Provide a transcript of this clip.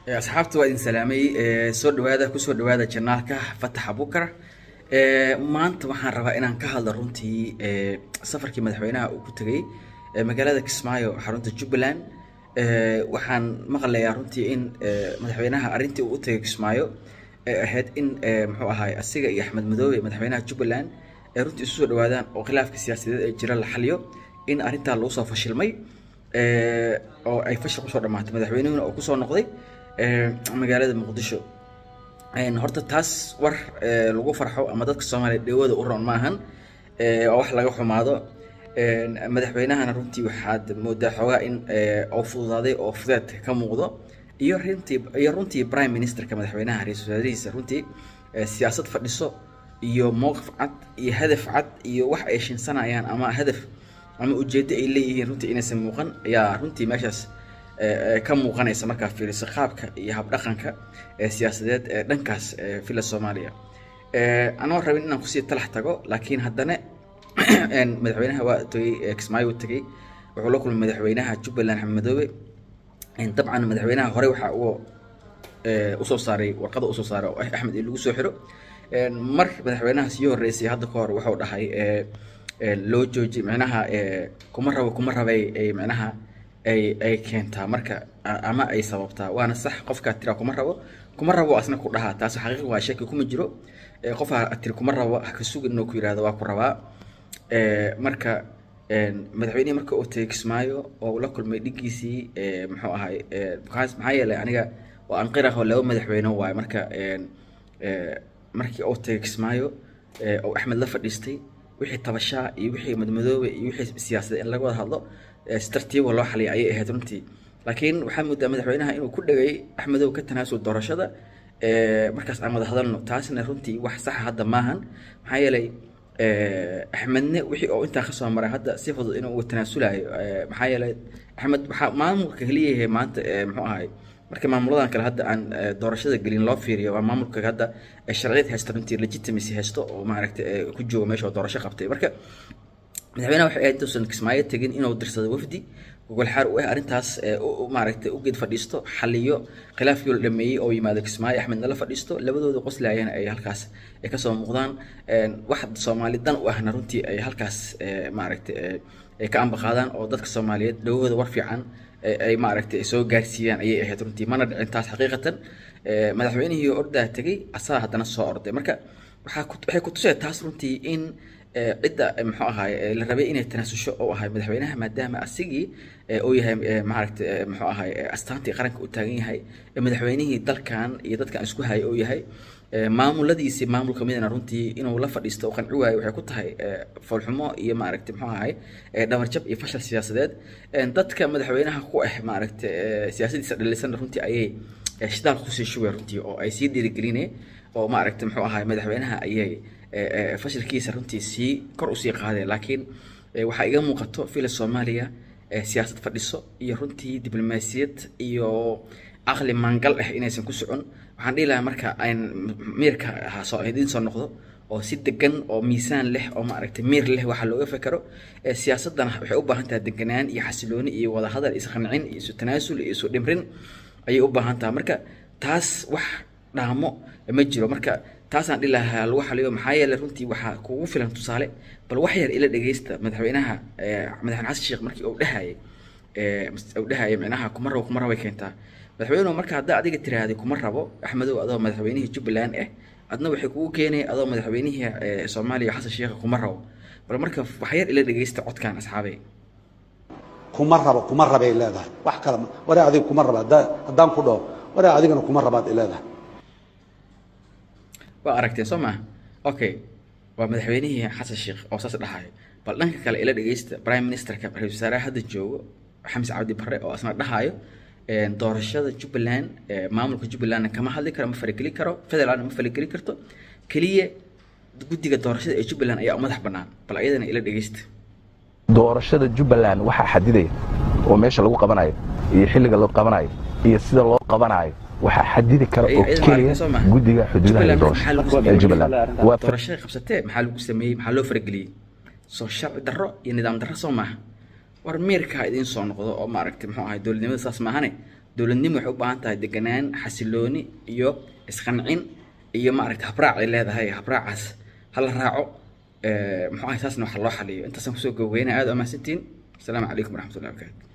Asxaabta waa idin salaamay, soo dhawaada, kusoo dhawaada janaalka Fatax Abukar. Maanta waxaan rabaa inaan ka hadlo runtii safarkii madaxweynaha uu ku tegay magaalada Kismaayo, xarunta Jubbaland. Waxaan maqlayaa runtii in madaxweynaha arrintii uu u tegay Kismaayo ay ahayd in muxuu ahaay asiga iyo Axmed Madoobe, madaxweynaha Jubbaland, ay runtii isu soo dhawaadaan oo khilaafka siyaasadeed ee jira la xaliyo, in arrintaa lagu soo fashilmay oo ay fashil kusoo dhamaatay, madaxweynuhuna uu kusoo noqday magaalada Muqdisho. Horta taas war lagu farxo ama dadka Soomaaliya dhawada u roon maahan, waa wax laga xumaado. Madaxweynahana runtii waxaad moodaa xoogaa in oo fududaaday oo fudeed ka muuqdo, iyo runtii prime ministerka, madaxweynaha ra-iisul wasaarihiisa, runtii siyaasad fadhiso iyo mowqif cad iyo hadaf cad iyo wax ay shinsanayaan ama hadaf ama ujeeddo ay leeyihiin runtii inaysan muuqan ayaa runtii meeshaas ka muuqanaysa markaa fiiriso qaabka iyo habdhaqanka siyaasadeed ee dhankaas villa Soomaaliya. Anoo rabin inaan kusii talax tago, laakiin haddana madaxweynaha waa tagay Kismaayo, uu tegay, wuxuu la kulmay madaxweynaha Jubbaland Axmed Madoobe. Dabcan madaxweynaha horey waxa uu usoo saaray warqada usoo saaray oo Axmed in lagu soo xiro. Mar madaxweynaha sii horreysay hadda ka hor wuxuu dhahay loo jooji, micnaha kuma rabo, kuma rabay ay micnaha ay keentaa marka ama ay sababtaa, waana sax. Qofkaa tiraa kuma rabo, kuma rabo asna ku dhahaa, taas xaqiiq waa, shaki kuma jiro. Qof ha tiri kuma rabo ha ka sugin inuu ku yihahdo waa ku rabaa. Marka madaxweynihii marka uu tegay Kismaayo oo uu la kulmay dhigiisii, muxuu ahay, maxaa yeelay aniga oo aan qiraho laba madaxweyne waaye. Marka markii uu tegay Kismaayo oo Axmed la fadhiistay, wixii tabashaa iyo wixii madmadoobe iyo wixii siyaasadeed in laga wada hadlo si tartiiba loo xaliyay ayay ahayd runtii. Laakiin waxaa moodaa madaxweynaha inuu ku dhegay Axmedow ka tanaasul doorashada, markaas aan wada hadalno. Taasna runtii wax saxa hadda maahan, maxaa yeelay Axmedne wixii oo intaa kasoo maray hadda si fudud inuu uga tanaasulayo, maxaa yeelay Axmed waxaa maamulka kaliyahay maanta, muxuu ahay, marka maamuladan kale hadda aan doorashada gelin loo fiiriyo, waa maamulka hadda sharciyad haysto runtii, legitimacy haysto oo maaragtay ku jooga meesha oo doorasho qabtay. Marka madaxweynaha waxay ahayd intuusan Kismaayo tegin inuu dirsado wafdi gogol xaar u ah arrintaas, maaragtay u geed fadhiisto, xaliyo khilaafkii la dhameeyey oo yimaado Kismaayo, Axmedna la fadhiisto, labadooda qoslaayana ay halkaas ay kasoo muuqdaan, wax Soomaali dan u ahna runtii ay halkaas maaragtay ay ka ambaqaadaan oo dadka Soomaaliyeed dhawahooda war fiican ay maaragtay ay soo gaarsiiyaan ayay ahayd runtii. Mana dhicin taas xaqiiqatan. Madaxweynihii ordaa tegey asaa haddana soo orday. Marka waxaa waxay ku tusaya taas runtii in cidda muxuu ahaay la rabay inay tanaasusho oo ahay madaxweynaha, maadaama asigii uu yahay maaragtay muxuu ahaay astaantii qaranka uu taagan yahay, madaxweynihii dalkan iyo dadkan isku hayay uu yahay, maamuladiisii maamul kamidna runtii inuu la fadhiisto oo qanci waayo waxay ku tahay foolxumo iyo maaragtay muxuu ahaay dhabarjab iyo fashal siyaasadeed. Dadka madaxweynaha ku ah maaragtay siyaasadiisa dhalisanna runtii ayay shidaal kusii shubay runtii oo ay sii dhiirigelineen oo maaragtay muxuu ahaay madaxweynaha ayay fashilkiisa runtii sii kor usii qaadeen. Laakiin waxaa iga muuqato villa Soomaaliya siyaasad fadhiso iyo runtii diblomaasiyad iyo caqli maangal ah inaysan ku socon. Waxaan dhihi lahaa marka ayn miirka hasoo idiin soo noqdo oo si degan oo miisaan leh oo maaragtay miir leh waxa looga fekero. Siyaasadana waxay u baahan tahay deganaan iyo xasilooni iyo wadahadal, isqancin iyo isu tanaasul iyo isu dhimrin ayay u baahan tahay. Marka taas wax dhaamo ma jiro. Marka taasaan dhihi lahaa lagu xaliyo, maxaa yeelay runtii waxaa kugu filan tusaale. Bal wax yar ila dhegeysta madaxweynaha, madaxweyne Xasan Sheekh, markii uu dhahayay micnaha kuma rabo, kuma rabay keentaa. Madaxweynuhu marka haddaa adiga tiraahday kuma rabo Axmedow adoo madaxweynihii Jubbaland ah, adna waxay kugu keenay adoo madaxweynihii Soomaaliya Xasan Sheekh kuma rabo. Bal marka wax yar ila dhegeysta codkan, asxaabey. Kuma rabo, kuma rabay leedahay, wax kale waree adiga kuma raba haddaan ku dhaho waree adigana kuma rabaad i leedahay. Waa aragteen soo maha? Okay, waa madaxweynihii Xasan Sheekh oo saas dhahayo. Bal dhanka kale ila dhegeysta prime ministerka, ra-iisul wasaaraha hadda joogo, Xamse Cabdi Barre, oo asna dhahayo doorashada Jubbaland maamulka Jubbalandna kama hadli karo, ma farageli karo, federaalna ma farageli karto, keliya guddiga doorashada ee Jubbaland ayaa u madax bannaan. Bal ayadana ila dhegeysta. Doorashada Jubbaland waxaa xadidaya oo meesha lagu qabanayo iyo xilliga loo qabanayo iyo sida loo qabanayo waxaa xadidi kara oo keliya guddiga xuduudaha iyo doorashada ee Jubbaland. Waa doorashada qabsatee, maxaa lagu sameeyey? Maxaa loo farageliyey? Soo sharci darro iyo nidaam darro soo maaha? War meerkaa idiin soo noqdo oo maaragtay muxuu ahay dowladnimada saas maahane. Dowladnimo waxay u baahan tahay deganaan, xasilooni iyo isqancin iyo maaragtay habraac ay leedahay. Habraacaas hala raaco, muxuu ahay, saasna waxa loo xaliyo. Intaasaan kusoo gabagabeynaya. Aad u mahadsantihiin. Asalaamu calaykum waraxmatullahi wabarakaatu.